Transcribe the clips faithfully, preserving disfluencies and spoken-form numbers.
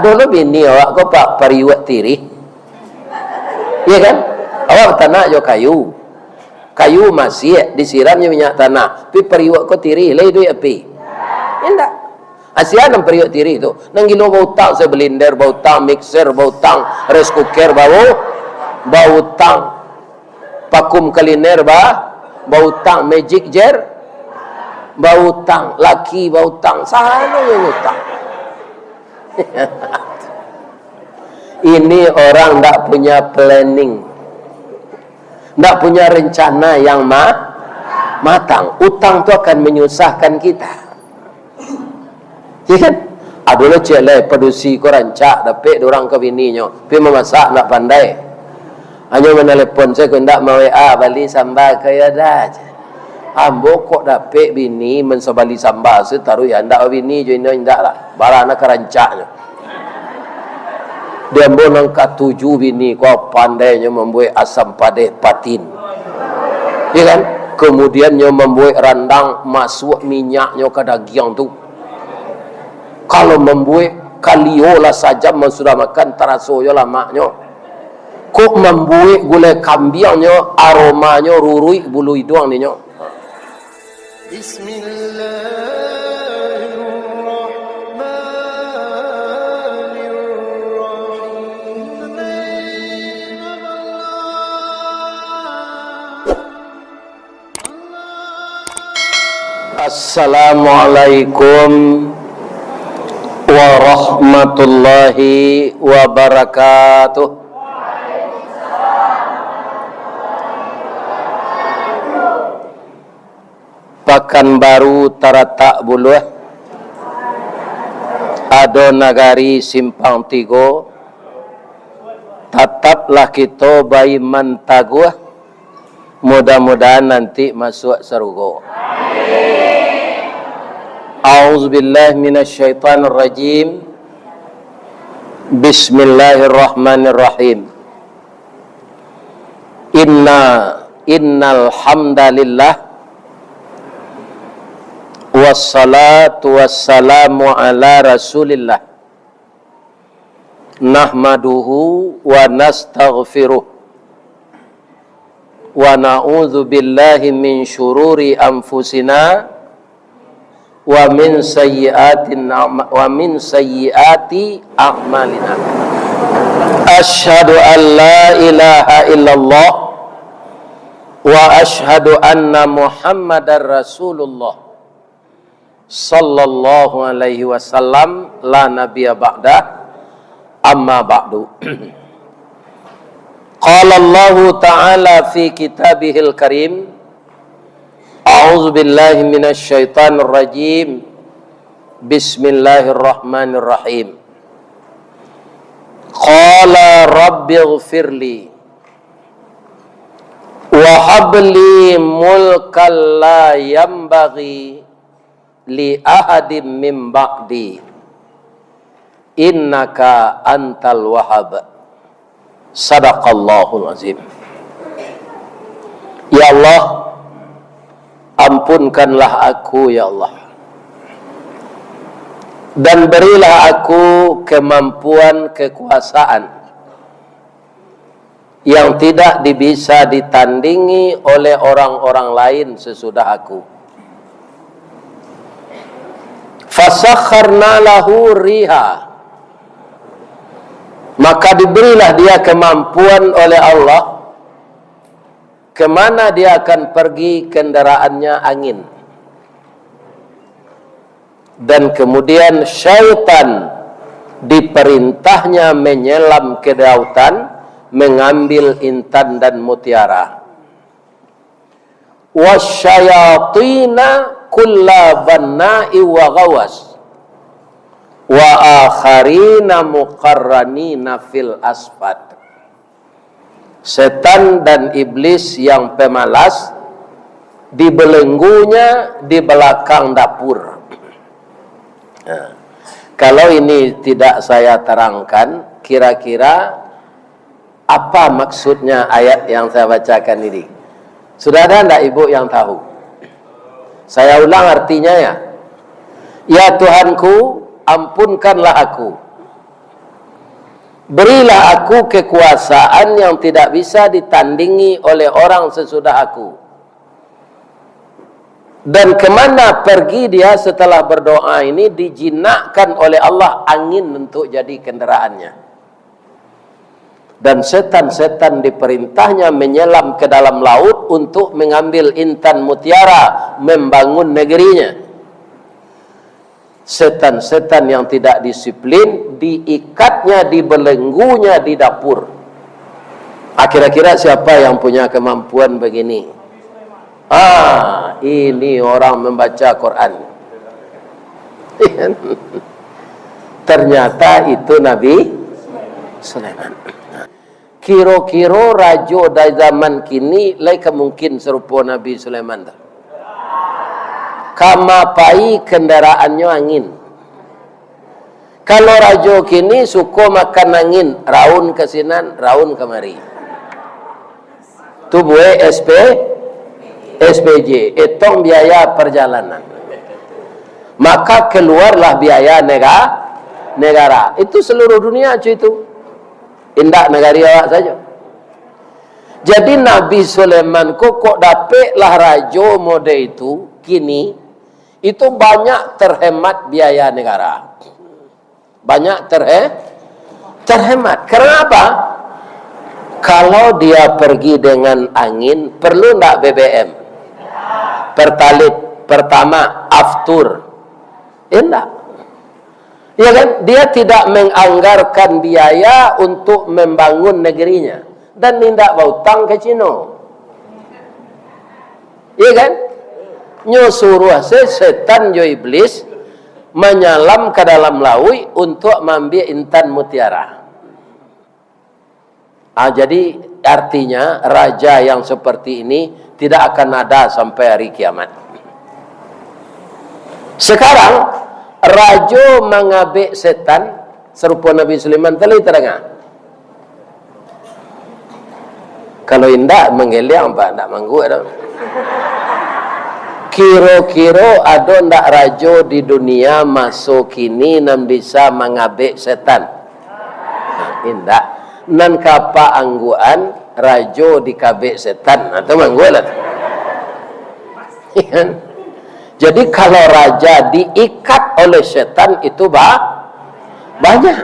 Kalau bini awak ko, Pak, pariuak tirih. Iya kan? Awak batanak jo kayu. Kayu masiak, disiram jo minyak tanah. Tapi pariuak ko tirih, lai iduik api? Indak. Asia nan pariuak tirih tu. Nan gilo bautang, sebelender bautang, mixer bautang, rice cooker bau, bautang. Vacuum cleaner ba, bautang, magic jar, bautang, laki bautang, salah jo utang. Ini orang ndak punya planning, ndak punya rencana yang ma-, matang. Utang tu akan menyusahkan kita. Iya kan? Ado lo ciek lai, padusi ko rancak dapek dek urang ka bininyo, tapi mamasak ndak pandai. Hanyo manalepon sajo, indak ma-W A, "Bali samba ka yo dah?" Ambo kok dapek bini, men sabali samba se taruih, ya, indak babini jo inyo, indak lah. Bara nan ka rancaknyo. Di ambo nan katuju bini ko, pandainyo mambuek asam padeh patin. Iya kan? Kemudian nyo mambuek randang, masuak minyaknyo ka dagiang tu. Kalau mambuek kalio lah sajam, men sudah makan, taraso jo lamaknyo. Kok mambuek gulai kambiangnyo, aromanyo ruruik bulu iduang ninyo. Bismillahirrahmanirrahim. Assalamualaikum warahmatullahi wabarakatuh. Pakanbaru taratak buluah, ado nagari simpang tigo, tataplah kito baiman taguah, mudah-mudahan nanti masuak sarugo. A'udzubillahi minasyaitonirrajim. Bismillahirrahmanirrahim. Inna, innal hamdalillah, wassalatu wassalamu ala Rasulillah, nahmaduhu wa nastaghfiruh, wa na'udzu billahi min syururi anfusina wa min sayyiati a'ma-, wa min sayyiati a'malina. Asyhadu an la ilaha illallah wa asyhadu anna Muhammadar Rasulullah, sallallahu alaihi wasallam, la nabiyya ba'dah, amma ba'du. Qala Allahu ta'ala fi kitabihil karim, a'udzu billahi minasyaitonir rajim. Bismillahirrahmanirrahim. Qala rabbighfirli wa habli mulkan la yanbaghi li ahadim min ba'di, innaka antal wahhab. Sadaqallahul azim. Ya Allah, ampunkanlah aku, ya Allah, dan berilah aku kemampuan, kekuasaan yang tidak bisa ditandingi oleh orang-orang lain sesudah aku. Fasakharna lahu riha, maka diberilah dia kemampuan oleh Allah, kemana dia akan pergi kendaraannya angin. Dan kemudian syaitan diperintahnya menyelam ke lautan, mengambil intan dan mutiara. Wasyayatina kulla banna'i wa ghawas, wa akharina muqarranina fil asfad. Setan dan iblis yang pemalas, dibelenggunya di belakang dapur. Nah, kalau ini tidak saya terangkan, kira-kira apa maksudnya ayat yang saya bacakan ini? Sudah ada ndak ibu yang tahu? Saya ulang artinya ya. Ya Tuhanku, ampunkanlah aku. Berilah aku kekuasaan yang tidak bisa ditandingi oleh orang sesudah aku. Dan kemana pergi dia setelah berdoa ini, dijinakkan oleh Allah angin untuk jadi kendaraannya. Dan setan-setan diperintahnya menyelam ke dalam laut untuk mengambil intan mutiara, membangun negerinya. Setan-setan yang tidak disiplin, diikatnya, dibelenggunya di dapur. Ah, kira-kira siapa yang punya kemampuan begini? Ah, ini orang membaca Quran. Ternyata itu Nabi Sulaiman. Kiro-kiro rajo di zaman kini lai ka mungkin sarupo Nabi Sulaiman tu. Kama pai kendaraannyo angin. Kalau rajo kini suko makan angin, raun ka sinan, raun kamari. Tu buek S P, S P J, etong biaya perjalanan. Maka keluarlah biaya nega-, negara. Itu seluruh dunia, cuy, itu. Indak nagari awak sajo. Jadi, Nabi Sulaiman ko kok dapeklah rajo mode itu, kini, itu banyak terhemat biaya negara. Banyak terhe-, terhemat. Karena apa? Kalau dia pergi dengan angin, perlu ndak B B M? Pertalite, Pertamax, Aftur? Indak. Ya kan? Dia tidak menganggarkan biaya untuk membangun negerinya. Dan indak bautang ke Cino. Iya kan? Nyo suruah se-, setan jo iblis manyalam ka dalam lauik untuak maambiak intan mutiara. Ah, jadi, artinya, raja yang seperti ini tidak akan ada sampai hari kiamat. Sekarang, rajo mangabek setan, sarupo Nabi Sulaiman tadi tadanga? Kalau indak, manggeliang, Pak, ndak mangguak doh. Kiro-kiro ado ndak rajo di dunia maso kini nan bisa mangabek setan? Nah, indak. Nan ka paangguan rajo dikabek setan, nah, tu mangguak lah tu. Jadi, kalau raja diikat oleh setan, itu ba-, banyak.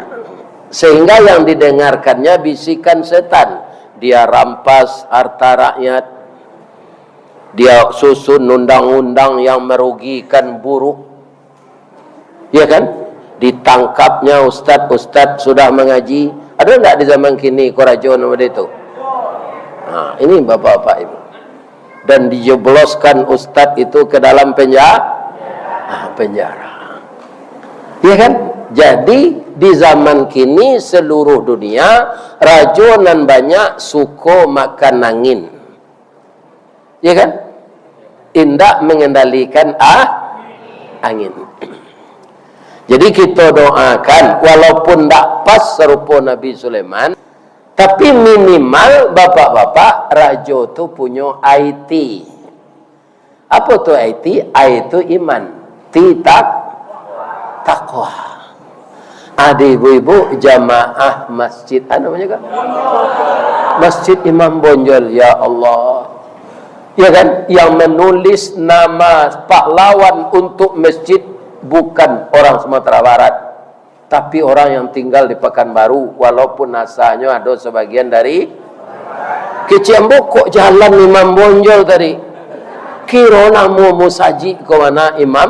Sehingga yang didengarkannya bisikan setan. Dia rampas harta rakyat. Dia susun undang-undang yang merugikan buruh. Ya kan? Ditangkapnya ustad-ustad sudah mangaji. Ada ndak di zaman kini ko rajo nan model itu? Nah, ini bapak-bapak ibu. Dan dijebloskan ustad itu ke dalam penja-, ah, penjara. Ya kan? Jadi, di zaman kini seluruh dunia, rajo nan banyak suko makan angin. Ya kan? Indak mengendalikan, ah, angin. Jadi, kita doakan, walaupun ndak pas sarupo Nabi Sulaiman, tapi minimal bapak-bapak, rajo tu punyo I T. Apo tu I T? I tu iman. T tak-, takwa. Ado ibu-ibu jamaah masjid, anu namonyo ko? Masjid Imam Bonjol, ya Allah. Ya kan? Yang menulis nama pahlawan untuk masjid bukan orang Sumatera Barat. Tapi orang yang tinggal di Pekanbaru, walaupun asalnyo ado sabagian dari kecek ambo, kok jalan Imam Bonjol tadi? Kiro namo musajik ko mah Imam?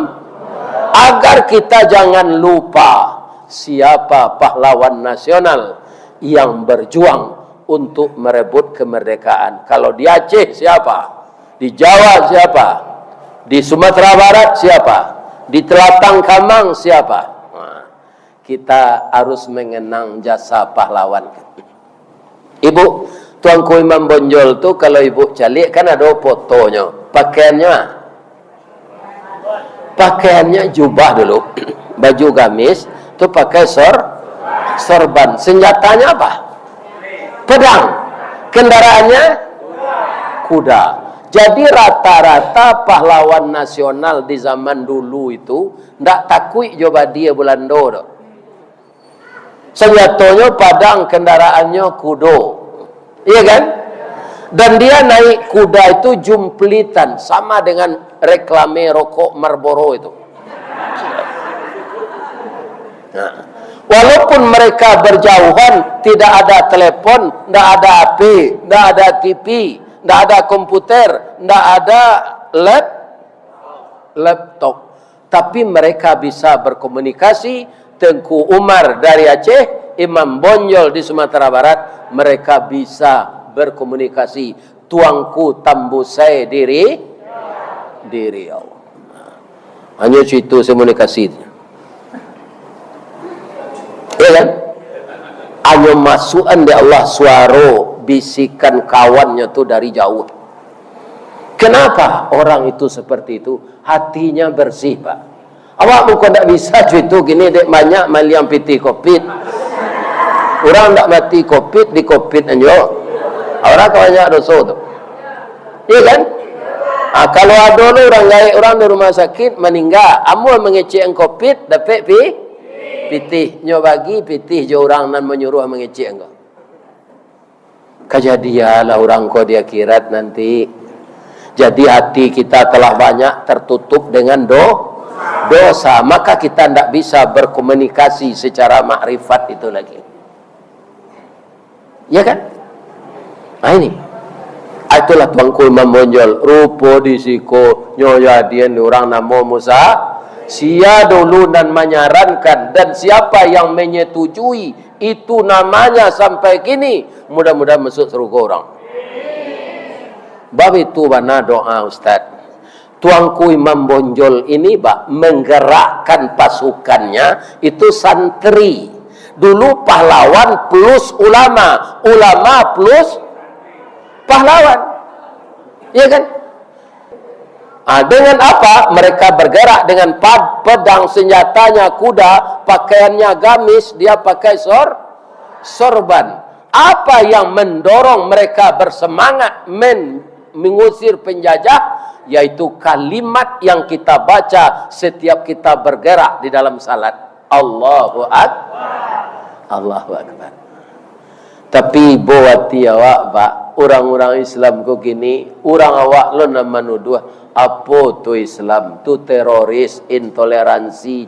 Agar kita jangan lupa siapa pahlawan nasional yang berjuang untuk merebut kemerdekaan. Kalau di Aceh siapa? Di Jawa siapa? Di Sumatera Barat siapa? Di Telatang Kamang siapa? Nah, kita harus mengenang jasa pahlawan. Ibu, Tuanku Imam Bonjol tu, kalau ibu caliak, kan ado fotonyo. Pakaiannyo, ah? Pakaiannyo jubah dulu. Baju gamis, tu pakai sor-, sorban. Senjatanyo apa? Pedang. Kendaraannyo? Kuda. Jadi, rata-rata pahlawan nasional di zaman dulu itu ndak takuik jo badia Belando tu. Senjatonyo padang, kendaraannyo kudo. Iya kan? Dan dia naik kuda itu jumplitan, sama dengan reklame rokok Marlboro itu. Nah, walaupun mereka berjauhan, tidak ada telepon, tidak ada H P, tidak ada T V, tidak ada komputer, tidak ada lap-, laptop. Tapi mereka bisa berkomunikasi, Tengku Umar dari Aceh, Imam Bonjol di Sumatera Barat, mereka bisa berkomunikasi. Tuanku Tambusai diri, diri Allah. Hanyo situ komunikasi. Ya kan? Hanyo masukan di Allah suaro bisikan kawannyo tu dari jauh. Kenapa orang itu seperti itu? Hatinya bersih, Pak. Awak mungkin ndak bisa cuy tu kini, dek banyak maliang pitih covid. Urang ndak mati covid, di covid anjo. Urang ka banyak doso tu. Iya kan? Ah, kalau ado lo urang gaek urang di rumah sakit, maningga, amuah mangecek covid, dapek pi-, pitih. Nyo bagi pitih jo urang nan manyuruah mangecek ko. Kajadianlah urang ko di akhirat nanti. Jadi hati kita telah banyak tertutup dengan do-, dosa, maka kita ndak bisa berkomunikasi secara makrifat itu lagi. Ya kan? Nah, ini. Ah, itulah Tuanku Imam Bonjol. Rupo di siko nyo jadian urang namo Musa. Sia dulu nan manyarankan, dan siapa yang menyetujui itu namanya sampai kini, mudah-mudahan masuk surga orang. Bab itu bana doa, Ustaz. Tuanku Imam Bonjol ini, Pak, menggerakkan pasukannya itu santri. Dulu pahlawan plus ulama, ulama plus pahlawan. Iya kan? Ah, dengan apa mereka bergerak? Dengan pad-, pedang, senjatanya kuda, pakaiannya gamis, dia pakai sor-, sorban. Apa yang mendorong mereka bersemangat men-, mengusir penjajah? Yaitu kalimat yang kita baca setiap kita bergerak di dalam salat. Allahu Ak-, Allahu Akbar. Tapi ibo ati awak, Pak, urang-urang Islam ko kini, urang awak lo nan manuduah, apo tu Islam, tu teroris, intoleransi.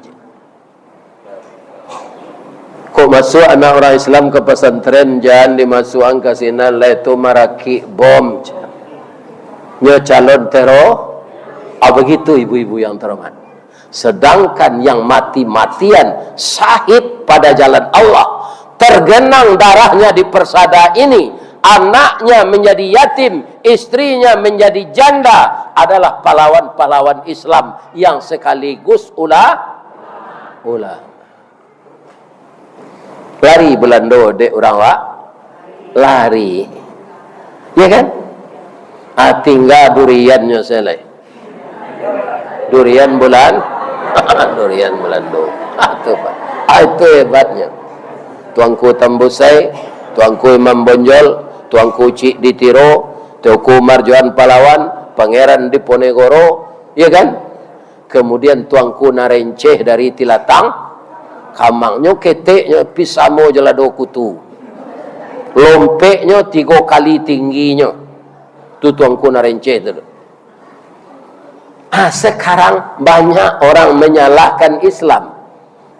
Kok masuak anak urang Islam ka pasantren, jan dimasuakan ka sinan, lai tu marakik bom. Nyo calon tero-, ah, begitu ibu-ibu yang terhormat. Sedangkan yang mati-matian syahid pada jalan Allah, tergenang darahnya di persada ini, anaknya menjadi yatim, istrinya menjadi janda, adalah pahlawan-pahlawan Islam yang sekaligus ula-, ulama. Lari Belando dek urang awak, lari. Ya kan? Ah, tingga duriannyo sajo lai. Durian bulan, durian Belando. Ah, tu, Pak. Ah, itu hebatnya. Tuanku Tambusai, Tuanku Imam Bonjol, Tuanku Cik di Tiro, Teuku Marjuan Palawan, Pangeran Diponegoro, ya kan? Kemudian Tuanku Narenceh dari Tilatang, kamangnyo keteknyo pi samo jo lado kutu. Lompeknyo tigo kali tingginyo. Tu Tuanku Narenceh tu. Ah, sekarang banyak orang menyalahkan Islam.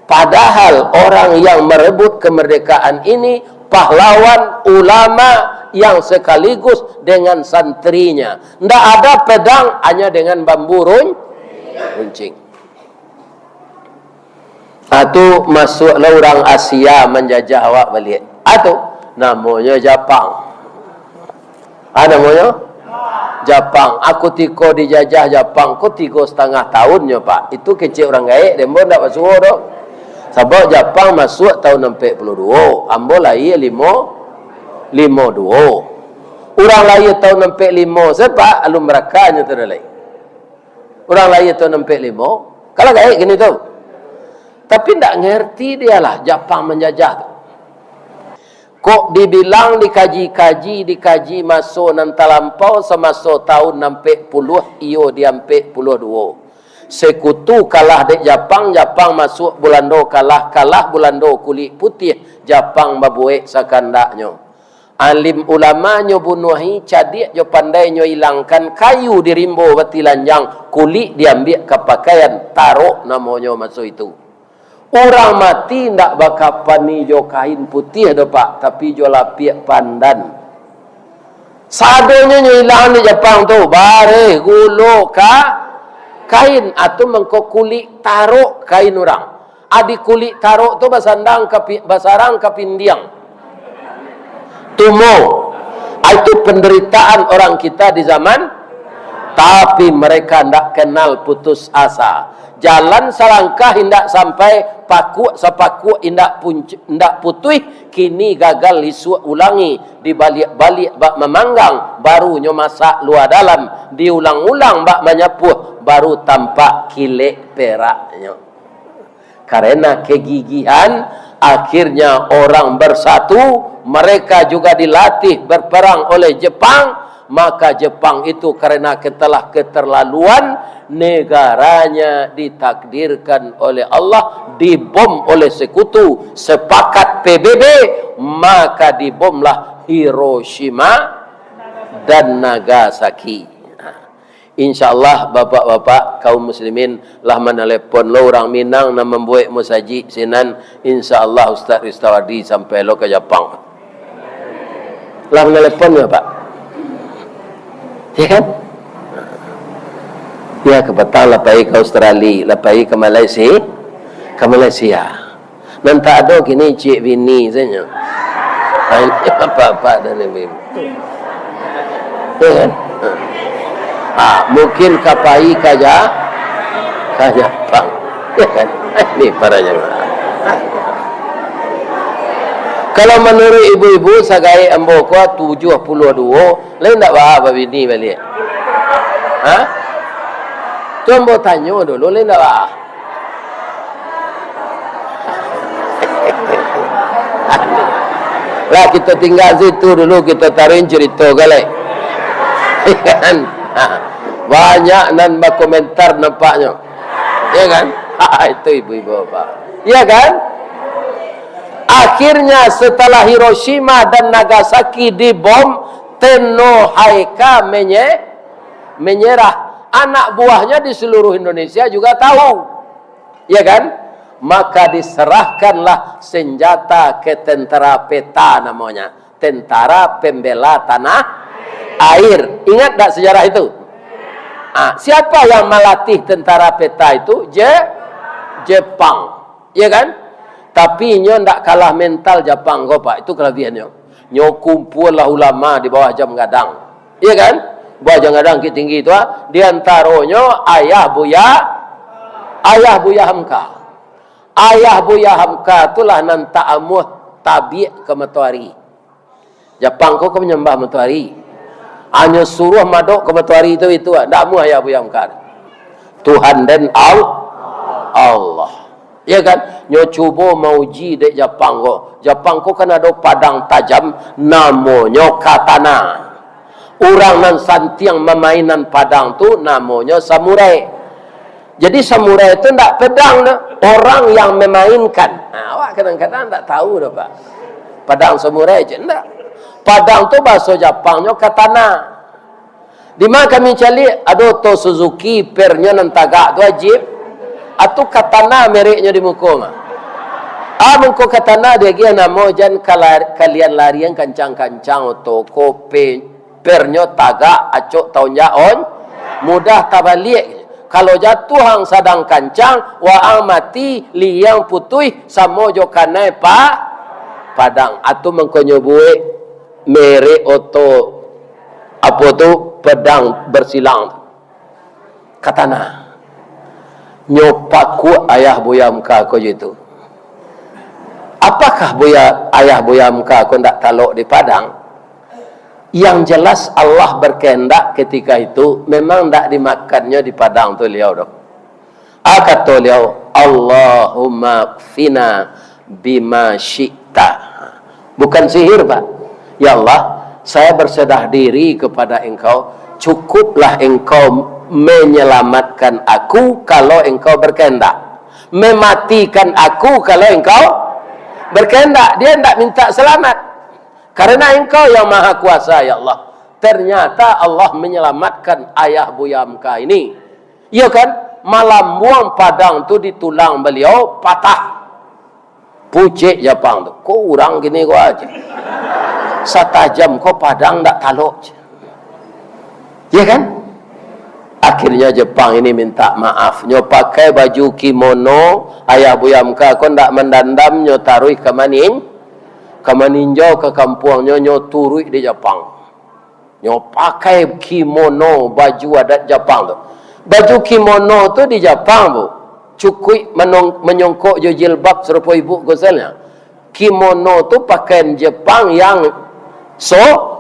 Padahal orang yang merebut kemerdekaan ini pahlawan, ulama yang sekaligus dengan santrinya. Ndak ada pedang, hanya dengan bambu run-, runcing. Ah, tu masuaklah urang Asia manjajah awak baliak. Ah, tu namonyo Japang. Ah, namonyo Japang. Ah, kutiko dijajah Japang ko tigo satangah tahunnyo, Pak. Itu kecek urang gaek, dek ambo ndak basuo doh. Sabab Japang masuak tahun ampek puluah duo, ambo lahia limo, limo duo. Urang lahia tahun ampek limo, sia, Pak? Alun barakanyo tu dah lai. Urang lahia tahun ampek limo, kalau gaek kini tu. Tapi ndak ngerti dialah Japang manjajah tu. Kok dibilang dikaji-kaji, dikaji maso nan talampau, samaso tahun ampek puluah, iyo di ampek puluah duo. Sekutu kalah dek Japang, Japang masuak Bulando kalah, kalah Bulando kulik putiah, Japang babuek sakandaknyo. Alim ulama nyo bunuahi, cadiak jo pandai nyo ilangkan, kayu di rimbo batilanjang, kulik diambiak ka pakaian, tarok namonyo maso itu. Urang mati ndak bakapani jo kain putiah doh, Pak, tapi jo lapiak pandan. Sadonyo nyo ilang di Japang tu, bareh, gulo, ka, kain, atau mangko kulik tarok kain urang. Adi kulik tarok tu basandang ka pi-, basarang ka pindiang. Tumo. Ah, itu penderitaan orang kita di zaman, tapi mereka ndak kenal putus asa. Jalan salangkah indak sampai, pakuak sapakuak indak punc-, indak putuih, kini gagal isuak ulangi, dibaliak-baliak bak mamanggang, baru nyo masak lua dalam, diulang-ulang bak manyapuah, baru tampak kilek peraknyo. Karena kegigihan, akhirnya orang bersatu, mereka juga dilatih berperang oleh Jepang, maka Jepang itu karena telah keterlaluan, negaranya ditakdirkan oleh Allah dibom oleh sekutu, sepakat P B B, maka dibomlah Hiroshima dan Nagasaki. Insya Allah, bapak-bapak, kaum muslimin, lah manalepon lo urang Minang nan mambuek musajik sinan. Insya Allah, Ustaz Ristawardi sampai lo ka Japang. Lah manalepon nyo, Pak? Ya kan? Ya, kapatang lah pai ka Australia, lah pai ka Malaysia, ka Malaysia. Nan tak ado kini ciek bini sajo. Ha, ini apak-apak dan ibu-ibu. Ya kan? Ha, mungkin ka pai ka Ja-, ka Japang. Ya kan? Ini para jamaah. Kalau manuruik ibu-ibu, sagaek ambo ko tujuah puluah duo, lai ndak baa babini baliak? Ha? Tu ambo tanyo dulu, lai ndak baa? Lah, kito tingga situ dulu, kito taruih carito galeh. Kan? Ha. Banyak nan bakomentar nampaknyo. Ya kan? Ha, itu ibu-ibu bapak. Ya kan? Akhirnya, setelah Hiroshima dan Nagasaki dibom, Tenno Haeka menye-, menyerah. Anak buahnya di seluruh Indonesia juga tahu. Ya kan? Maka diserahkanlah senjata ke tentara peta namanya. Tentara Pembela Tanah Air. Ingat tak sejarah itu? Ah, siapa yang melatih tentara peta itu? Je-, Jepang. Ya kan? Tapi inyo ndak kalah mental Japang ko, Pak. Itu kelebihannya. Nyo kumpul lah ulama di bawah jam gadang. Iya kan? Bawah jam gadang Bukittinggi tu, ah. Di antaronyo ayah Buya, ayah Buya Hamka. Ayah Buya Hamka tu lah nan tak amuah tabiak ka matoari. Japang ko kan manyambah matoari. Hanyo suruah madok ka matoari tu itu, ah. Ndak amuah ayah Buya Hamka. Tuhan den Al-, Allah. Ya kan? Nyo cubo mauji dek Japang ko. Japang ko kan ado padang tajam, namonyo katana. Urang nan santiang mamainan padang tu namonyo samurai. Jadi samurai tu ndak pedang doh, orang yang memainkan. Nah, awak kadang-kadang ndak tahu doh, Pak. Padang samurai je ndak. Padang tu bahaso Japangnyo katana. Di ma kami caliak? Ado oto Suzuki, pernyo nan tagak tu, Jeep. Atu katana mereknyo di muko mah. Ah, mangko katana diagiah namo, jan kalar-, kalian larian kancang-kancang oto ko, pe-, pernyo tagak, acok taonjak on, mudah tabaliak. Kalau jatuah ang sadang kancang, waang mati, liang putuih, samo jo kanai pa-, padang. Atu mangko nyo buek merek oto, apo tu, pedang bersilang tu. Katana. Nyo pakuak ayah Buya Hamka ko jo itu. Apakah Buya, ayah Buya Hamka ko ndak talok di Padang? Yang jelas, Allah berkehendak ketika itu memang ndak dimakannyo di Padang tu liau doh. Ah, kato liau, "Allahumma kfina bima syi'ta." Bukan sihir, Pak. "Ya Allah, saya berserah diri kepada Engkau, "Cukuplah engkau menyelamatkan aku kalau engkau berkehendak. Mematikan aku kalau engkau berkehendak." Dia ndak minta selamat. "Karena engkau yang maha kuasa, ya Allah." Ternyata Allah menyelamatkan ayah Buya Hamka ini. Iyo kan? Malambuang padang tu di tulang baliau patah. Pucek Japang tu. Ko urang kini ko aja. Satajam ko padang ndak talok je. Ya kan? Akhirnya Jepang ini minta maaf. Nyo pakai baju kimono, ayah Buya Hamka ko ndak mandandam, nyo taruih ka manin-, ka maninjau ka kampuangnyo, nyo turuik di Japang. Nyo pakai kimono, baju adat Japang tu. Baju kimono tu di Japang tu, cukuik manong-, manyongkok jo jilbab sarupo ibu ko sajo. Kimono tu pakaian Jepang yang so-,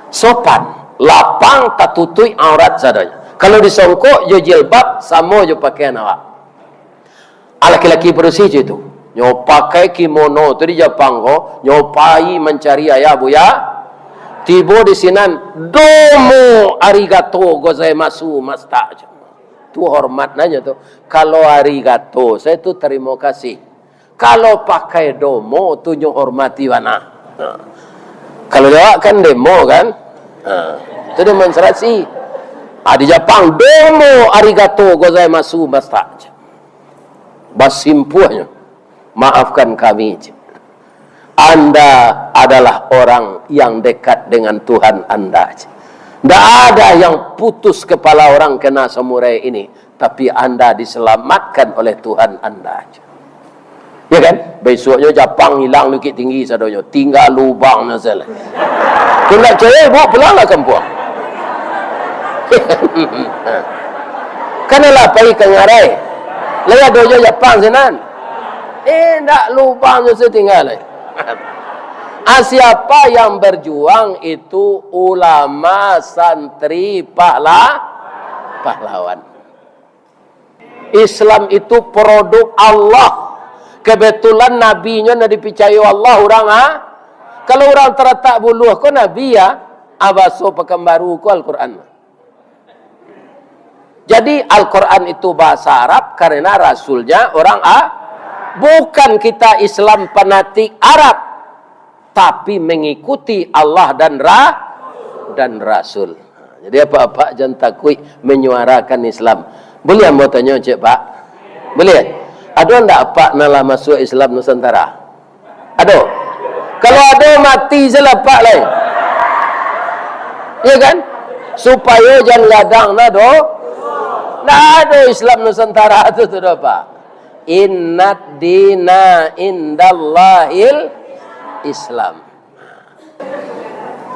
sopan, lapang, tatutuik aurat sadonyo. Kalau disongkok jo jilbab, samo jo pakaian awak. Ah, laki-laki padusi jo itu. Nyo pakai kimono tu di Japang ko, nyo pai mancari ayah Buya. Tibo di sinan, "Domo arigato gozaimasu, masta." Tu hormat nanyo tu. Kalau arigato, sajo tu tarimo kasih. Kalau pakai domo, tu nyo hormati bana. Ha. Kalau di awak kan demo kan? Ha. Tu demonstrasi. Ah, di Japang, "Domo arigato gozaimasu, masta." Basimpuahnyo, "Maafkan kami, cek. Anda adalah orang yang dekat dengan Tuhan Anda, cek. Ndak ada yang putus kepala orang kena samurai ini, tapi Anda diselamatkan oleh Tuhan Anda," cek. Ya kan? Besoknyo Japang ilang Bukittinggi sadonyo, tingga lubangnyo sajo. Kok ndak cayek, ibu pulanglah kampuang. Kan lah pai ka ngarai. Lai ado jo Japang sinan. Eh, ndak, lubangnyo sajo tingga lai. Ah, siapa yang berjuang itu ulama, santri, pahla-, pahlawan. Islam itu produk Allah. Kebetulan nabinyo nan dipicayo Allah urang, ah. Kalau urang Taratak Buluah ko nabi, ah. Ah, baso Pakanbaru ko Al-Quran. Jadi, Al-Quran itu bahasa Arab karena rasulnya orang, ah. Bukan kita Islam fanatik Arab, tapi mengikuti Allah dan ra-, dan Rasul. Jadi, apak-apak jan takuik menyuarakan Islam. Buliah ambo tanyo, cek, Pak? Buliah? Ado ndak apak nan lah masuak Islam Nusantara? Ado? Kalau ado, mati sajolah apak lai. Iya kan? Supayo jan gadang nah, do. Ndak ado Islam Nusantara tu, tu doh, Pak. Innad dina indallahil Islam.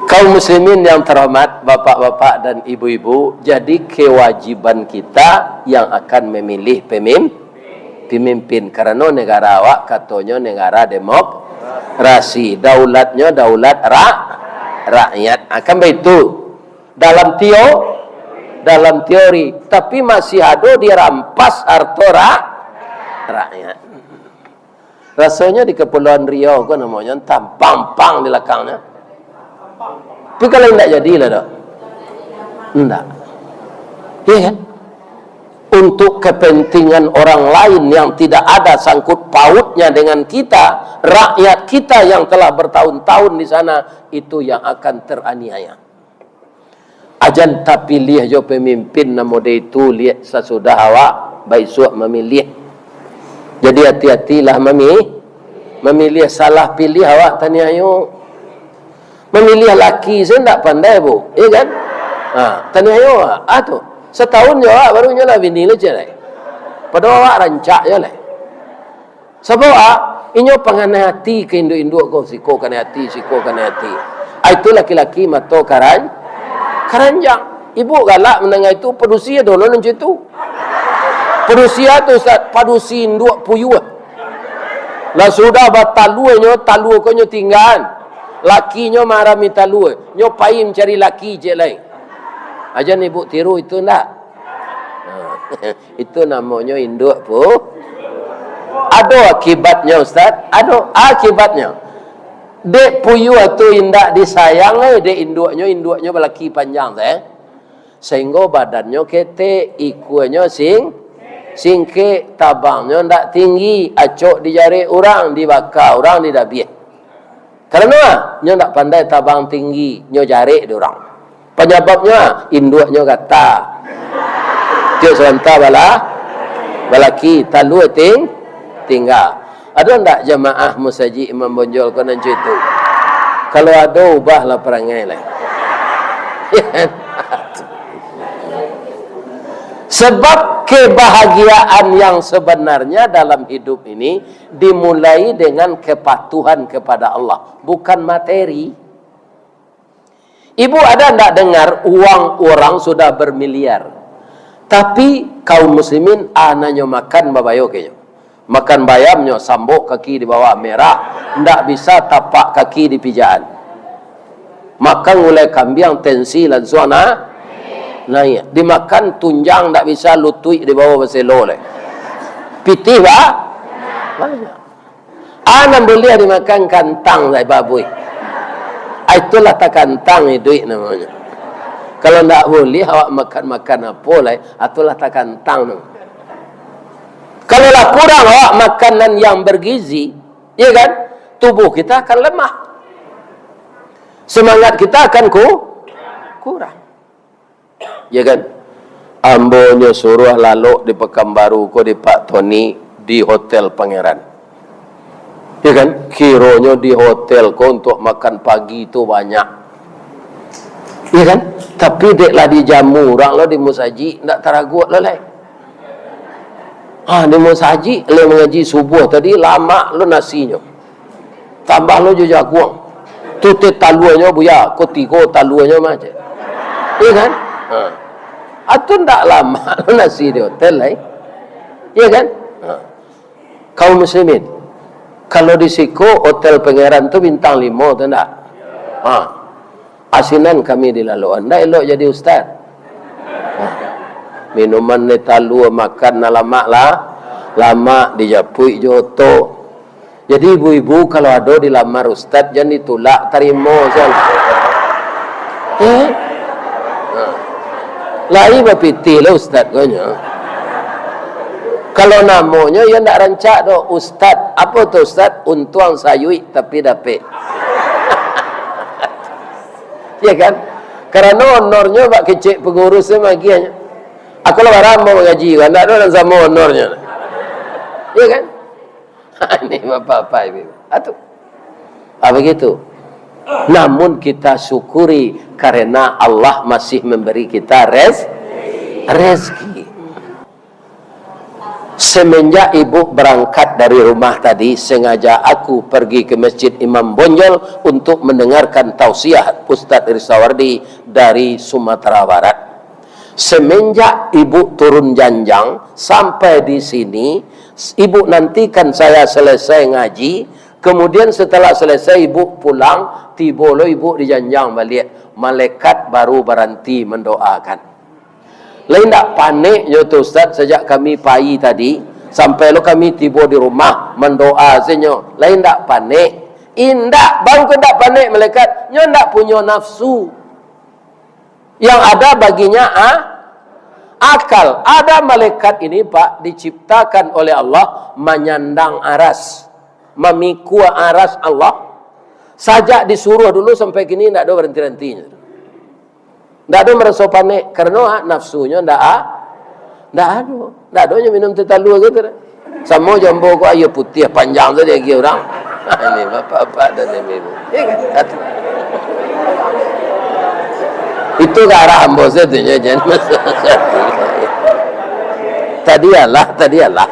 Kaum muslimin yang terhormat, bapak-bapak dan ibu-ibu, jadi kewajiban kita yang akan memilih pemim-, pemimpin. Karano negara awak katonyo negara demokrasi, daulatnyo daulat ra-, rakyat. Akan baitu. Dalam teo-, dalam teori, tapi masih ado dirampas harto ra-, rakyat. Rasonyo di Kepulauan Riau ko namonyo, entah, pang-pang di lakangnyo. Tapi kalau indak jadilah doh. Indak. Iya kan? Untuk kepentingan orang lain yang tidak ada sangkut pautnya dengan kita, rakyat kita yang telah bertahun-tahun di sana, itu yang akan teraniaya. Ajan tapiliah jo pamimpin nan model itu liak sasudah awak baisuak mamiliah. Jadi, ati-atilah mami-, mamiliah, salah piliah awak taniayo. Mamiliah laki sajo ndak pandai, Bu, iya kan? Ha, taniayo awak. Ah, tu. Satahun jo awak baru nyo lah bini lah, cek lai. Padahal awak rancak jo lai. Sabab, ah, inyo panganai ati ka induak-induak ko, siko kanai ati, siko kanai ati. Ah, itu laki-laki mato karan-, karanjang. Ibu galak mandanga itu, padusi ado lo nan cam itu. Padusi a tu, Ustaz, padusi induak puyuah. Lah sudah batalua nyo, talua ko nyo tinggaan. Lakinyo marami talua, nyo pai mancari laki cek lai. Ajan ibu tiru itu ndak? Ha. Itu namonyo induak pu-, ado akibatnyo, Ustaz. Ado akibatnyo. Dek puyuah tu indak disayang, eh, dek induaknyo, induaknyo balaki panjang tu, eh. Sahinggo badannyo ketek, ikuanyo sing-, singkek, tabangnyo ndak tinggi, acok dijarek urang, dibaka urang, didabiah. Karano a? Nyo ndak pandai tabang tinggi, nyo jarek di urang. Panyababnyo a? Induaknyo gata. Tiok sabanta bala-, balaki, talua ting-, tingga. Ado ndak jamaah musajik Imam Bonjol ko nan cako itu? Kalau ado, ubahlah parangai lai. Sebab kebahagiaan yang sebenarnya dalam hidup ini dimulai dengan kepatuhan kepada Allah, bukan materi. Ibu ada ndak dengar uang orang sudah bermiliar, tapi kaum muslimin ananyo makan babayo kenyo. Makan bayamnyo sambok kaki di bawah merah, ndak bisa tapak kaki di pijakan. Makan gulai kambiang tensi lansuang na-, naiak. Dimakan tunjang ndak bisa lutuik di bawah baselo lai. Pitih ba-, banyak. A nan buliah dimakan kantang lai babuih. A itulah takantang iduik namonyo. Kalau ndak buliah awak makan-makan apo lai, a itulah takantang tu. Kalau lah kurang awak makanan yang bergizi, iya kan? Tubuh kita akan lemah. Semangat kita akan ku-, kurang. Ya kan? Ambo nyo suruah lalok di Pekanbaru ko di Pak Tony di Hotel Pangeran. Ya kan? Kironyo di hotel ko untuk makan pagi tu banyak. Ya kan? Tapi dek lah dijamu urang lo di musajik, ndak taraguak lo lai. Ha, di musajik, lai mangaji subuah tadi, lamak lo nasinyo. Tambah lo jo jaguang. Tu teh taluanyo, Buya, ko tigo taluanyo mah, cek. Iya kan? Ha. Atu ndak lamak lo nasi di hotel lai. Iya kan? Ha. Kaum muslimin, kalau di siko hotel Pangeran tu bintang limo tu ndak? Ha. Asinan kami di laloan, ndak elok jadi ustaz. Ha. Minuman ni talua, makan nan lamak lah, lamak dijapuik jo oto. Jadi ibu-ibu kalau ado dilamar ustaz, jan ditulak, tarimo sajo. Eh? Ha. Lai bapitih lah ustaz ko nyo. Kalau namonyo iyo ndak rancak doh, ustaz. Apo tu ustaz? Untuang sayuik tapi dapek. Ya kan? Karano honornyo bak kecek pengurus tu magiahnyo. Aku lah barang mau mangaji, ndak ado nan samo honornyo. Ya kan? Ini bapak-bapak ibu. Atu. Ah, begitu. Namun kita syukuri karena Allah masih memberi kita rez-, rezeki. Semenjak ibu berangkat dari rumah tadi, sengaja aku pergi ke Masjid Imam Bonjol untuk mendengarkan tausiah Ustadz Ristawardi dari Sumatera Barat. Semenjak ibu turun janjang sampai di sini, ibu nantikan saya selesai ngaji, kemudian setelah selesai ibu pulang, tibo lo ibu di janjang baliak, malaikat baru baranti mandoakan. Lai indak panek nyo tu, Ustaz, sajak kami pai tadi, sampai lo kami tibo di rumah, mandoa se nyo. Lai indak panek? Indak, bangko indak panek malaikat. Nyo indak punyo nafsu. Yang ada baginya a-, akal. Ada malaikat ini, Pak, diciptakan oleh Allah manyandang aras, mamikua aras Allah. Sajak disuruh dulu sampai kini indak ado baranti-rantinyo. Ndak ado maraso panek, karano, ha, nafsunyo ndak a-, ndak ado. Ndak ado nyo minum teh talua gitu dah. Samo jo ambo ko, aia putiah panjang tu diagiah urang. Ini bapak-bapak dan ibu-ibu. Iya kan? Itu ka arah ambo sajo tu, jan masalah. Tadi alah, tadi alah.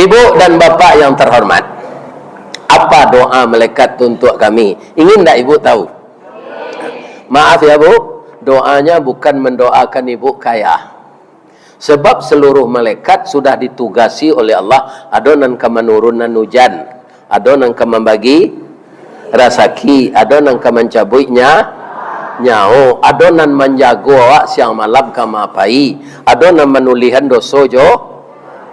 Ibu dan bapak yang terhormat, apa doa malaikat tu untuk kami? Ingin ndak ibu tahu? Maaf ya, Bu, doanya bukan mendoakan ibu kaya. Sebab seluruh malaikat sudah ditugasi oleh Allah, ado nan ka manurunan ujan, ado nan ka mambagi rasaki, ado nan ka mancabuik nya-, nyawo, ado nan manjago awak siang malam ka maapai, ado nan manulihan doso jo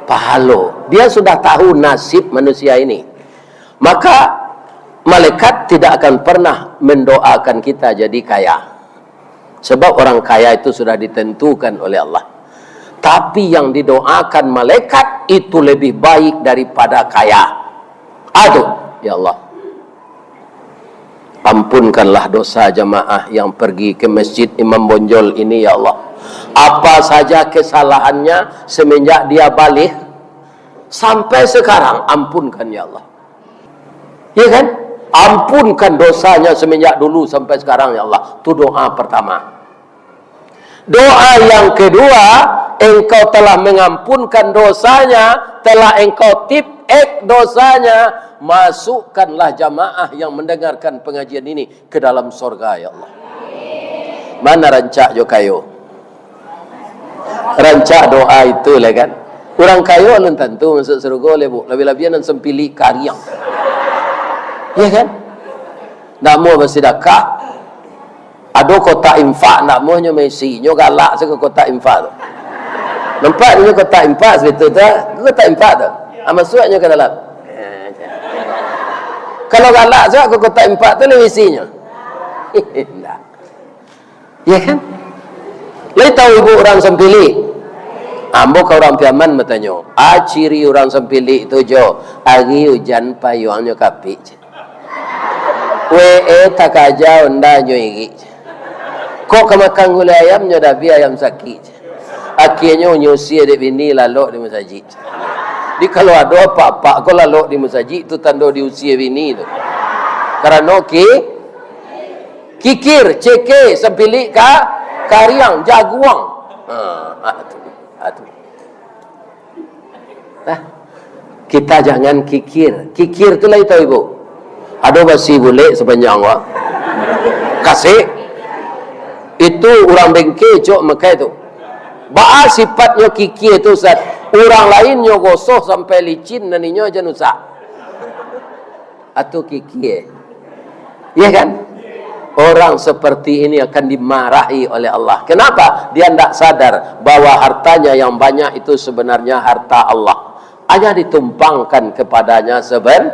pahalo. Dia sudah tahu nasib manusia ini. Maka, malaikat tidak akan pernah mendoakan kita jadi kaya. Sebab orang kaya itu sudah ditentukan oleh Allah. Tapi yang didoakan malaikat itu lebih baik daripada kaya. Aduh, ya Allah. Ampunkanlah dosa jamaah yang pergi ke Masjid Imam Bonjol ini, ya Allah. Apa saja kesalahannya semenjak dia baligh sampai sekarang, ampunkan, ya Allah. Ya kan? Ampunkan dosanya semenjak dulu sampai sekarang, ya Allah. Itu doa pertama. Doa yang kedua, Engkau telah mengampunkan dosanya, telah Engkau tip X dosanya, masukkanlah jamaah yang mendengarkan pengajian ini ke dalam sorga, ya Allah. Mana rancak jo kayo? Rancak doa itu lah kan. Urang kayo alun tantu masuk surga leh, Bu. Labiah-labiah nan sampilik kariang. Ya kan? Ndak amuah basidakah. Ado kotak infak, ndak amuah nyo maisi. Nyo galak sajo kotak infak tu. Nampak nyo kotak infak situ tu, kotak infak tu. Ah, masuak nyo ka dalam. Kalau galak sajo kotak infak tu, lai isinyo. Ndak. Ya kan? Lai tahu ibu urang sampilik? Ambo ka urang Piaman batanyo, "A ciri urang sampilik tu, Jo?" "Ari ujan payuangnyo kapik, ceh. Wee takaja onda nyo irik, ceh. Kok ka makan gulai ayam nyo dabi ayam sakik, ceh. Akienyo nyo usie dek bini lalok di musajik, ceh." Jadi kalau ado apak-apak ko lalok di musajik, tu tando diusie bini tu. Karano ki-, Kikir, ceke, sampilik ka-, kariang, jaguang. Ha, ha, tu, ha, tu. Nah, kita jangan kikir. Kikir tu lai tahu, Ibu? Ado basi bulek sapanjang wak. Kasik. Itu urang bengke cok makai tu. Baa sifatnyo kikir tu, Ustaz? Urang lain nyo gosoh sampai licin, nan inyo jan usak. Atau kikir. Ya kan? Orang seperti ini akan dimarahi oleh Allah. Kenapa? Dia ndak sadar bahwa hartanya yang banyak itu sebenarnya harta Allah. Hanya ditumpangkan kepadanya seben-,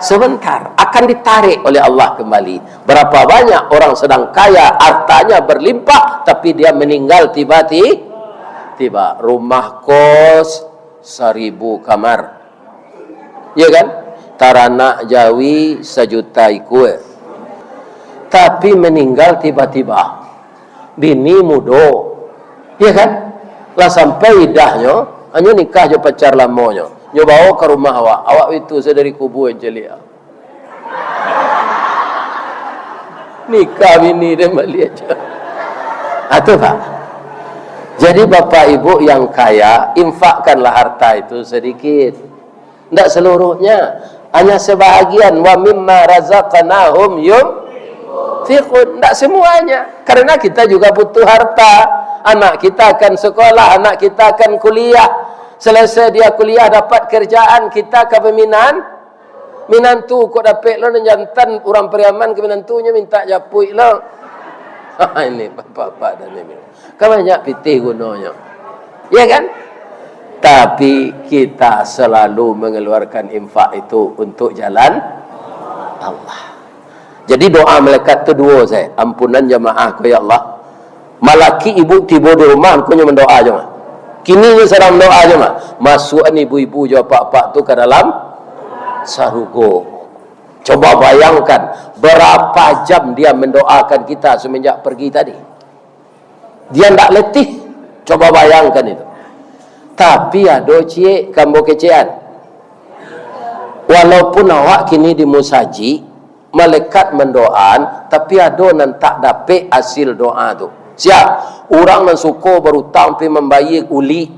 sebentar. Akan ditarik oleh Allah kembali. Berapa banyak orang sedang kaya, hartanya berlimpah, tapi dia meninggal tiba-ti-, tiba. Rumah kos, saribu kamar. Ya kan? Taranak jawi sajuta ikua. Tapi meninggal tiba-tiba. Bini mudo. Ya kan? Lah sampai idahnyo, hanyo nikah jo pacar lamonyo. Nyo bawo ka rumah awak. Awak itu sadari kubua caliak. Nikah bini den baliak aja. Ah, tu, Pak. Jadi, Bapak Ibu yang kaya, infakkanlah harta itu sedikit. Ndak seluruhnya, hanya sebahagian. "Wa mimma razaqnahum yunfiqun." Ndak semuanya. Karena kita juga butuh harta. Anak kita akan sekolah, anak kita akan kuliah. Selesai dia kuliah, dapat kerjaan, kita ka baminan-, minantu kok dapek lo nan jantan, urang Pariaman ka minantunyo mintak japuik lo. Ini bapak-bapak dan ibu. Kan banyak pitih gunonyo. Ya kan? Tapi kita selalu mengeluarkan infak itu untuk jalan Allah. Jadi doa malaikat tu duo sajo. Ampunan jamaah ko, ya Allah. Malaki ibu tibo di rumah, angkonyo mandoa jo mah. Kini nyo sadang mandoa jo mah. Masuakan ibu-ibu jo apak-apak tu ka dalam sarugo. Coba bayangkan, berapa jam dia mendoakan kita semenjak pergi tadi. Dia ndak letih. Coba bayangkan itu. Tapi ado ciek, kambo kecekan. Walaupun awak kini di musajik, malaikat mandoaan, tapi ado nan tak dapek hasil doa tu. Sia? Urang nan suko barutang pi mambayia ulik.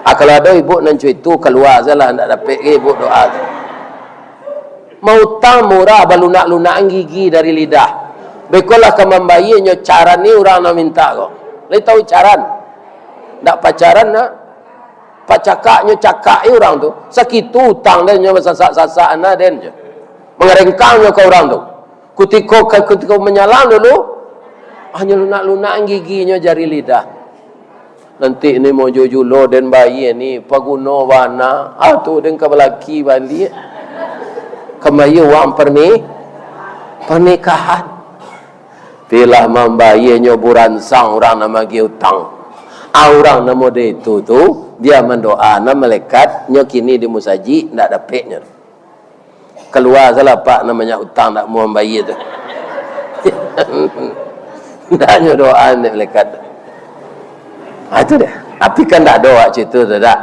Ah, kalau ado ibu nan cuitu, kalua sajolah, ndak dapek ge ibu doa tu. Mautang murah, balunak-lunakan gigi dari lidah. Bekolah ka mambayianyo, caran ni urang nan mintak ko. Lai tahu caran? Ndak pacaran nak? Pacakaknyo cakak je urang tu. Sakitu utang den nyo basasak-sasak ana den je. Mangarengkangnyo ka urang tu. Kutiko ka, kutiko manyalang dulu, hanyo lunak-lunak giginyo jari lidah. Nanti ni mojo julo den bayia ni, paguno bana. Ah, tu den ka balaki baliak. Kambayia uang perni-, pernikahan. Pilah mambayianyo buransang urang nan magiah utang. Ah, urang nan model itu tu, bia mandoa, nan malaikat nyo kini di musajik, ndak dapeknyo. Kalua salah pak nan banyak utang, ndak mau mambayia tu. Ndak nyo doa dek malaikat tu. Ah, itu dia. Tapi kan ndak doa situ tu, dak?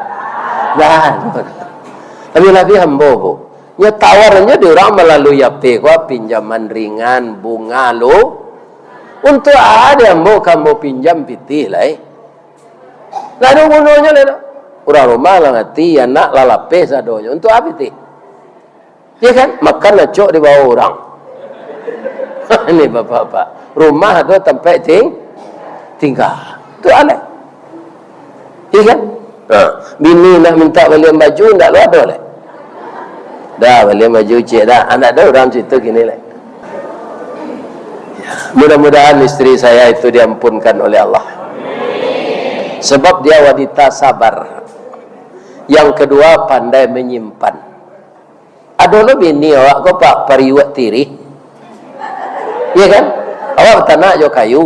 Dah. Tapi labiah ambo, Bu. Nyo tawarnyo di urang malalui H P ko, pinjaman ringan, bunga lo. Untuak a dek ambo, ka ambo pinjam pitih lai. Lah ado gunonyo lai dak? Urang rumah lah mati, anak lah lapeh sadonyo. Untuak a pitih? Ya kan? Makan acok dibawa urang. Ini bapak-bapak. Rumah tu tampek ting-, tingga. Tu alai. Iya kan? Ha. Bini nak minta balian baju, ndak lo ado lai. Dah, balian baju cik dah. Anak dah urang situ kini lai. Mudah-mudahan isteri saya itu diampunkan oleh Allah. Sebab dia wanita sabar. Yang kedua, pandai menyimpan. Ado lo bini awak ko, Pak, pariuak tirih. Iya kan? Awak batanak jo kayu.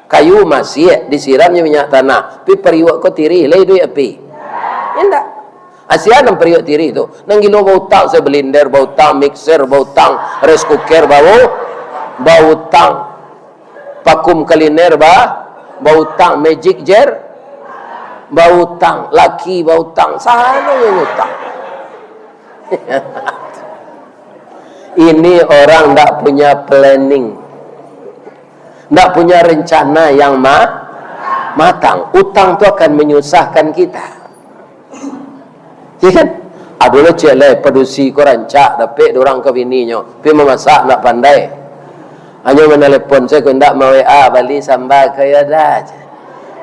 Kayu masiak, disiram jo minyak tanah. Tapi pariuak ko tirih, lai duit api? Indak. Asia nan pariuak tirih tu. Nan gilo bautang, se blender bautang, mixer bautang, rice cooker bau, bautang. Vacuum cleaner ba, bautang, Magic Jar bautang, laki bautang, sano yang utang. Ini orang ndak punya planning, ndak punya rencana yang ma-, matang. Utang tu akan menyusahkan kita. Ya kan? Ado lo ciek lai, padusi ko rancak dapek dek urang ka bininyo, tapi mamasak ndak pandai. Hanyo manalepon sajo, ndak ma-W A, "Bali samba ka yo dah?"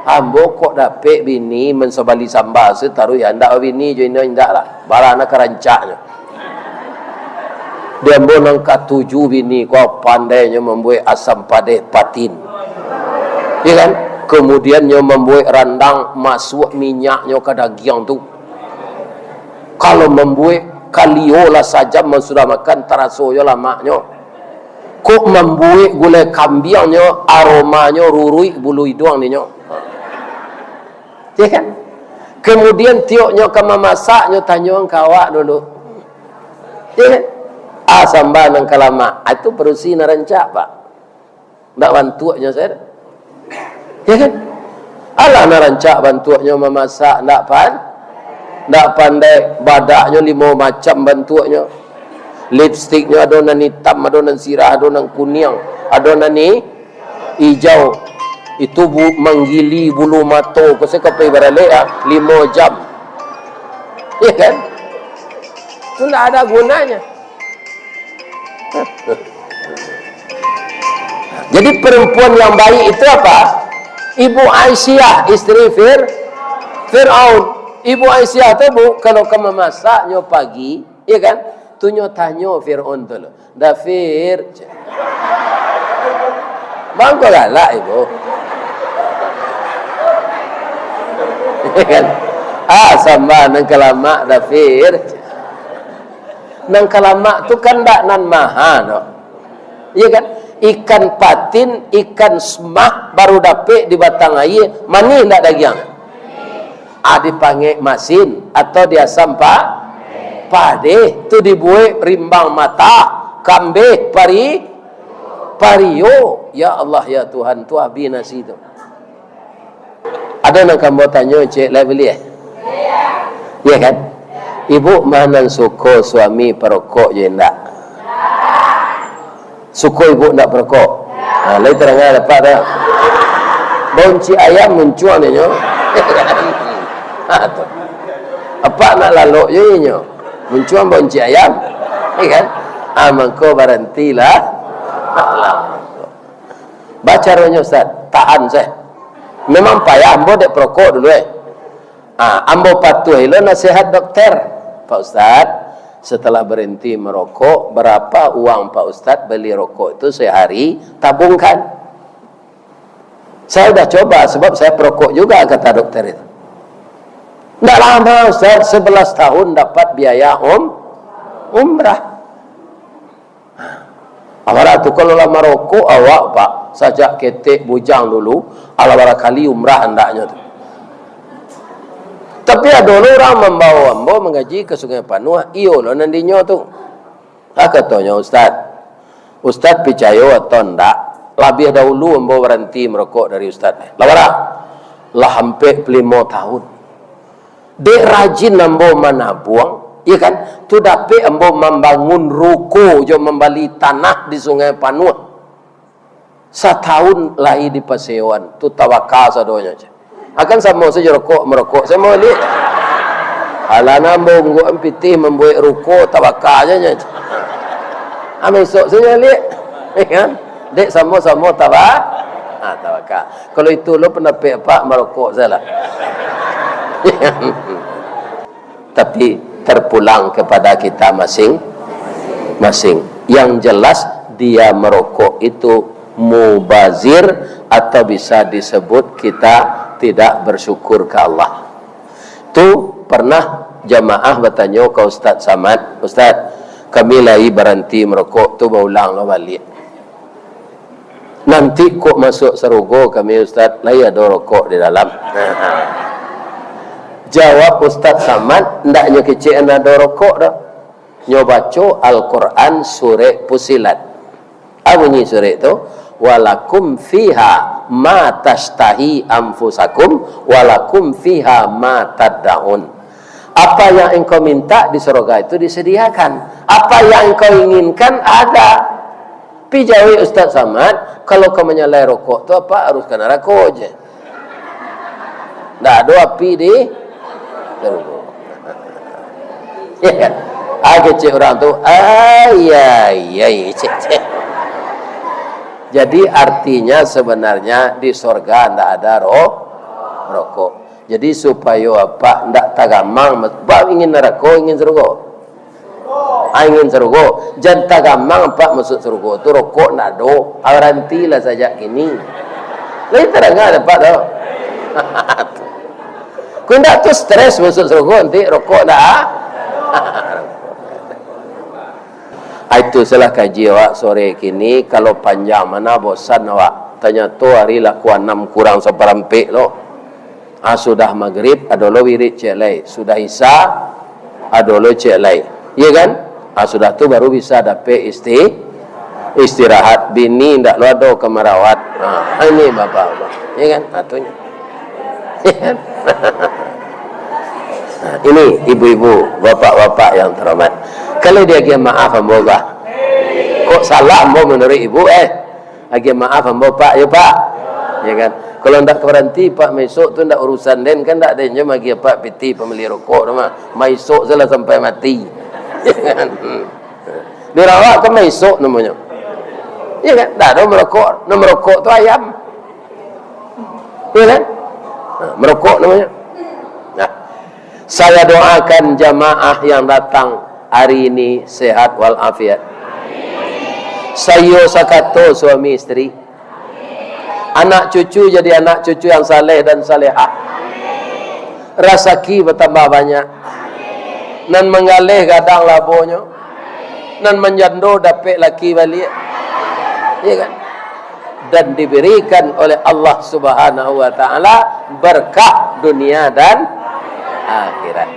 Ambo kok dapek bini mansobali samba se taruih, ya, ndak babini jo inyo, indak lah. Bara nan ka rancaknyo. Di ambo nan katuju bini ko, pandainyo mambuek asam padeh patin. Ya kan? Kemudian nyo mambuek randang, masuak minyaknyo ka dagiang tu. Kalau mambuek kalio lah sajam sudah makan, taraso jo lamaknyo. Kok mambuek gulai kambiangnyo, aromanyo ruruik bulu iduang ninyo. Ya kan? Kemudian tioknyo ka mamasak, nyo tanyo ka awak dulu. Ya kan? Ah, samba nan ka lamak. Ah, itu padusi nan rancak, Pak. Ndak bantuaknyo sajo. Ya kan? Alah nan rancak bantuaknyo mamasak, ndak pan-, ndak pandai. Badaknyo limo macam bantuaknyo. Lipstiknyo ado nan itam, ado nan sirah, ado nan kuniang, ado nan i-, ijau. Itu bu-, manggili bulu mato, ko se ka pai baralek, ah, limo jam. Ya kan? Itu ndak ada gunanya. Jadi, perempuan yang baik itu apa? Ibu Aisyah, isteri Fir-, Firaun. Ibu Aisyah tu, Bu, kalau ka mamasaknyo pagi, ya kan? Tu nyo tanyo Firaun tu lo, "Dah, Fir?" Mangko galak ibu. Ya kan? "Ah, samba nan ka lamak, dah, Fir." Nan ka lamak tu kan ndak nan maha doh. Iya kan? Ikan patin, ikan semah baru dapek di batang aia, manih ndak dagiang? Ah, dipangek masin atau diasam pa-, padeh, tu dibuek rimbang mata, kambeh, pari-, pario. Ya Allah, ya Tuhan, tu abih nasi tu. Ado nan ka ambo tanyo, cek, lai buliah? Iya kan? Ibu mah nan suko suami parokok jo indak? Suko ibu ndak parokok? Ha, lai tarang dek apak tu. Bauncik ayam muncuang dek nyo. Ha, tu. Apak nak lalok jo inyo. Muncuang bauncik ayam. Iya kan? Ah, mangko barantilah. Alah, mangko. Bacaronyo, Ustaz, tahan sajo. Memang payah, ambo dek parokok dulu, eh. Ah, ambo patuahi lo nasihat dokter. "Pak Ustaz, setelah berhenti merokok, berapa uang Pak Ustaz beli rokok itu sehari? Tabungkan." "Saya udah coba, sebab saya perokok juga," kata dokter itu. "Ndak lama, Ustaz, sebelas tahun dapat biaya um-, umrah." Alah bara tu, kalau lah marokok awak, Pak, sajak ketek bujang dulu, alah bara kali umrah andaknyo tu. Tapi ado lo urang mambawo ambo mangaji ka Sungai Panuah, iyo lo nan dinyo tu. Ah, katonyo, "Ustaz, Ustaz picayo atau ndak, labiah dahulu ambo baranti marokok dari Ustaz." Lah bara? Lah ampek puluah limo tahun. Dek rajin ambo manabuang, iya kan, tu dapek ambo mambangun ruko jo mambali tanah di Sungai Panuah. Satahun lai dipasewoan, tu tabaka sadonyo, ceh. Akan samo sajo rokok, marokok, samo baliak. Alah, nan ambo ungguakan pitih mambuek ruko, tabaka sajo, ceh. Ah, besok sajo baliak. Ya kan? Dek samo-samo taba-, ah, tabaka. Kalau itu lo pandapek Apak, marokok sajolah. Tapi terpulang kepada kita masing-masing. Yang jelas, dia merokok itu mubazir, atau bisa disebut kita tidak bersyukur ke Allah. Tu pernah jamaah batanyo ka Ustaz Samad, "Ustaz, kami lai baranti merokok tu, baulang lo baliak." "Nanti kok masuak sarugo kami, Ustaz, lai ado rokok di dalam." Jawab Ustaz Samad, "Ndak nyo kecek an ado rokok doh. Nyo baco Al-Quran surek Fusilat." A bunyi surek tu, "Walakum fiha ma tashtahi anfusakum, walakum fiha ma taddaun." Apa yang engkau minta di surga itu disediakan. Apa yang engkau inginkan ada. Pi jawek Ustaz Samad, kalau ka manyalai rokok tu, Apak harus ka narako je. Ndak ado api di sarugo. Ya kan? Ah, kecek urang tu, "Ai, ai, ai," cek, cek. Jadi, artinya sebenarnya di sorga ndak ada ro-, rokok. Jadi, supayo Apak ndak tagamang, ba ingin narako, ingin sarugo. Ah, ingin sarugo. Jan tagamang Apak masuak sarugo tu, rokok ndak ado. Barantilah sajak kini. Lai tadanga dek Apak tu. Kok indak tu stres masuak sarugo, nanti rokok ndak, ah? Ah, itu salah kaji awak sore kini, kalau panjang mana bosan awak. Tanyato ari lah pukua anam kurang saparampek lo. Ah, sudah magrib, ado lo wirid ciek lai. Sudah isya, ado lo ciek lai. Iya kan? Ah, sudah tu baru bisa dapek isti-, istirahat. Bini ndak lo ado ka marawat. Ah, ini bapak-bapak. Iya kan? Ah, tu nyo. Nah, ini ibu-ibu, bapak-bapak yang terhormat. Kalau diagiah maaf ambo, bah. Kok salah ambo menurut ibu, eh? Agiah maaf ambo, Pak, yo, Pak. Ya kan? Kalau ndak ka baranti, Pak, maisok tu ndak urusan den, kan ndak den je magiah Pak pitih pambali rokok tu mah. Maisok salah sampai mati. Ya kan? Dirawat kan maisok namonyo. Ya kan? Ndak ado marokok, nan marokok tu ayam. Iya kan? Nah, merokok namanya. Nah, saya doakan jamaah yang datang hari ini sehat walafiat. Saiyo sakato suami isteri. Anak cucu jadi anak cucu yang saleh dan salehah. Rasaki bertambah banyak. Nan manggaleh gadang labonyo. Nan manjando dapek laki baliak. Iya kan? Dan diberikan oleh Allah Subhanahu wa Ta'ala berkah dunia dan akhirat.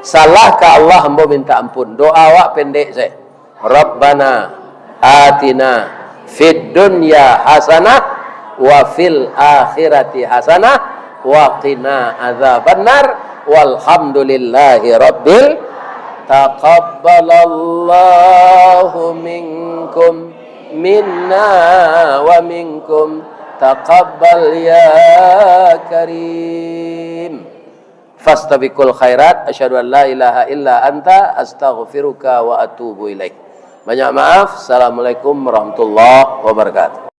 Salah ka Allah, ambo minta ampun. Doa awak pendek saja. Rabbana atina fid dunya hasanah wa fil akhirati hasanah wa qina adzabannar. Walhamdulillahi rabbil. Taqabbalallahu minkum, minna wa minkum. Taqabbal ya karim. Fastabiqul khairat. Asyhadu an la ilaha illa anta, astaghfiruka wa atubu ilaik. Banyak maaf. Assalamualaikum warahmatullahi wabarakatuh.